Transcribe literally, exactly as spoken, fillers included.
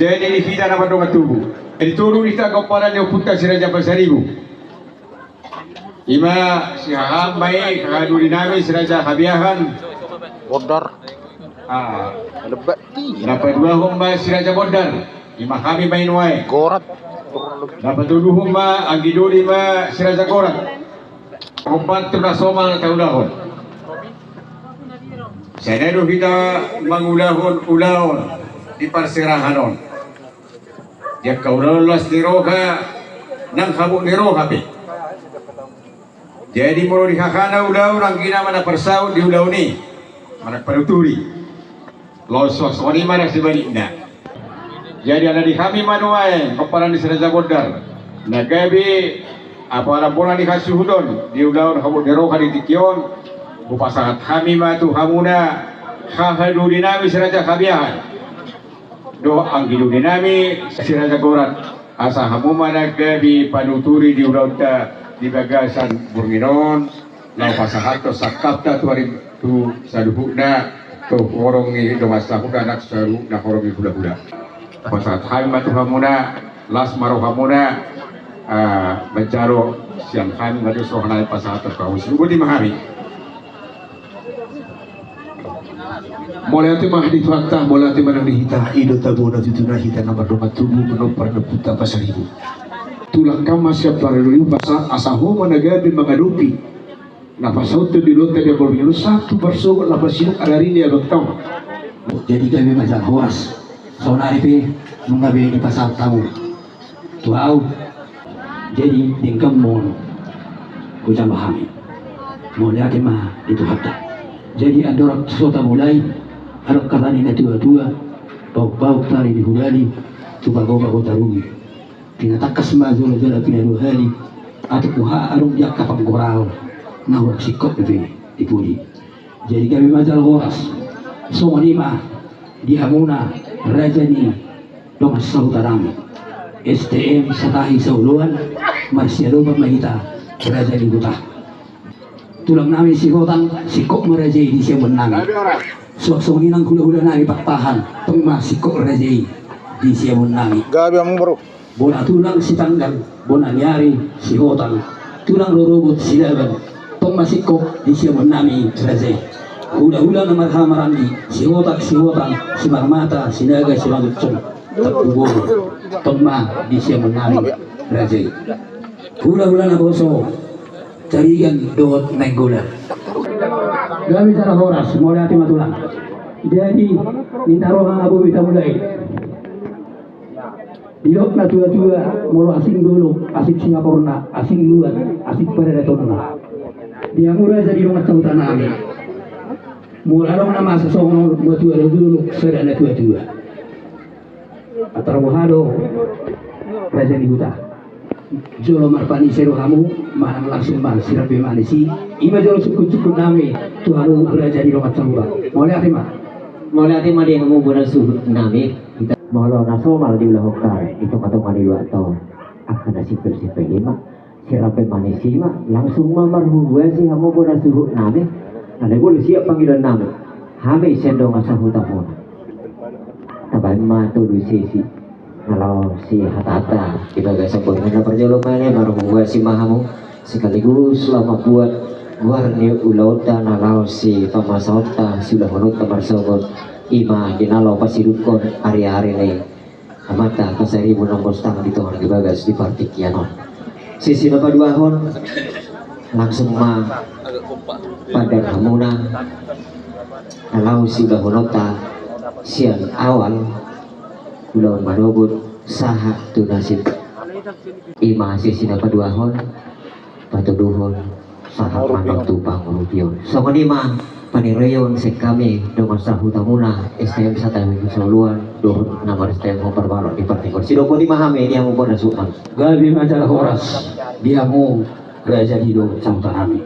Jadi di hita na mardongan tubu. Jadi tolu di hita gomparan ni ompunta si Raja Pasaribu. Ima si haham ma i, haha doli nami si Raja Habiahan. Bondar. Ah. Lebak. Na paduahon ma si Raja Bondar. Ima hami ma i nuaeng. Gorat. Na patoluhon ma anggi doli ma si Raja Gorat. Opat tu na somal taulahon. Sai na do hita mangulahon ulaon di parserahan on. Di angka ulaon las ni roha nang habot ni roha pe. Jadi molo di hahana ulaon anggina ma na parsaut di ulaon i manang panuturi. Laos songon i ma na sibalikna. Jadi ala di hami ma nuaeng gomparan ni si Raja Bondar na gabe apa na bona ni hasuhuton di ulaon habot ni roha di tingki on. Hupasahat hami ma tu hamuna haha doli nami si Raja Habiahan. Dohot anggi doli nami si Raja Gorat, asa hamu ma na gabe panuturi di ulaonta di bagasan borngin on, laho pasahathon sangkapta tu ari tu saluhutna, tu horong ni dongan sahuta nang saluhutna horong ni hulahula. Pasahat hami ma tu hamuna, las ma rohamuna, ah, manjalo sian hami ma dos roha nami pasahathon tu hamu. Songon i ma hami. Mauliate ma di Tuhanta, mauliate ma nang di hita, i do tabo na tutu na hita na mardongan tubu, manompar ni ompunta Pasaribu. Tulang, kam ma sian Pasaribu, pasahat asa ho ma na gabe mangadopi na pasauthon di ulaonta di borngin on, sahat tu parsogot laho pasidung ari-ari ni abangta on. Jadi gabe ma jala horas. Saonari pe nunga be dipasahat hamu tu ahu. Jadi denggan ma on hujalo hami. Mauliate ma di Tuhanta. Jadi andorang so tamulai, adong hata ni na tua-tua, pauk-pauk tali ni hulali, tu bago-bago tarugi. Pinatangkas ma jolo-jolo pinadua hali, atik boha adong di angka panggoraon, na hurang singkop dope di pudi. Jadi gabe ma jala horas. Songon i ma di hamuna raja ni dongan sahuta nami, S T M Satahi Saoloan, marsiadopan ma hita raja ni huta. Tulang nami Sihotang, singkop ma raja i di siamun nami. Suang songon i nang hula-hula nami Pakpahan, tong ma singkop raja i di siamun nami. Gabe hamu, bro. Bona tulang Sitanggang, bona ni ari Sihotang, tulang rorobot Silaban, tong ma singkop di siamun nami raja i. Hula-hula na marhaha maranggi, Sihotang, Sihotang, Simarmata, Sinaga, Simangunsung, Tampubolon, tong ma di siamun nami raja i. Hula-hula naposo Carigan dohot Nainggolan. Gabe jala horas, mauliate ma tulang. Jadi ninna roha na boi tamulai. Didok na tua-tua, molo asing dolok, asing singaporna, asing luat, asing padadatonna. Di hamu raja ni dongan sahuta nami, molo adong na masa songon on, matua do dolok, sada na tua-tua. Atar boha do raja ni huta. Jolo marpanise do hamu, manang langsung ma sirambe manis i. Ima jolo sungkun-sungkun nami tu hamu raja ni dongan sahuta. Mauliate ma. Mauliate ma di hamu bona suhut nami. Molo na somal diulahon hami di tonga-tonga ni luat on, angka na simpel-simpel i ma. Sirambe manis i ma, langsung ma marhuhuasi hamu bona suhut nami. Alai molo siap panggilan nami, hami sian dongan sahutamuna. Tabaen ma tolu sesi na laho sihata-hata di bagasan borngin na parjolo ma i, marhuhuasi ma hamu sekaligus laho mambuat goar ni ulaonta na laho sipamasaonta, siulahononta marsogot, ima di na laho pasidungkon ari-ari ni Amanta Pasaribu na mostang di tonga ni bagas di partingkian on. Sesi na paduahon, langsung ma pandar hamuna na laho siulahononta sian awal ulaon manogot sahat tu na sip. Ima sesi na paduahon, patoluhon sahat manang tu pangurupion. Songon i ma paniroion sian hami dongan sahutamuna S T M Satahi Saoloan dohot na mar-S T M Hombar Balok di partingkian on. Sidok boti ma hami di hamu bona suhut nami. Gabe ma jala horas di hamu raja ni dongan sahuta nami.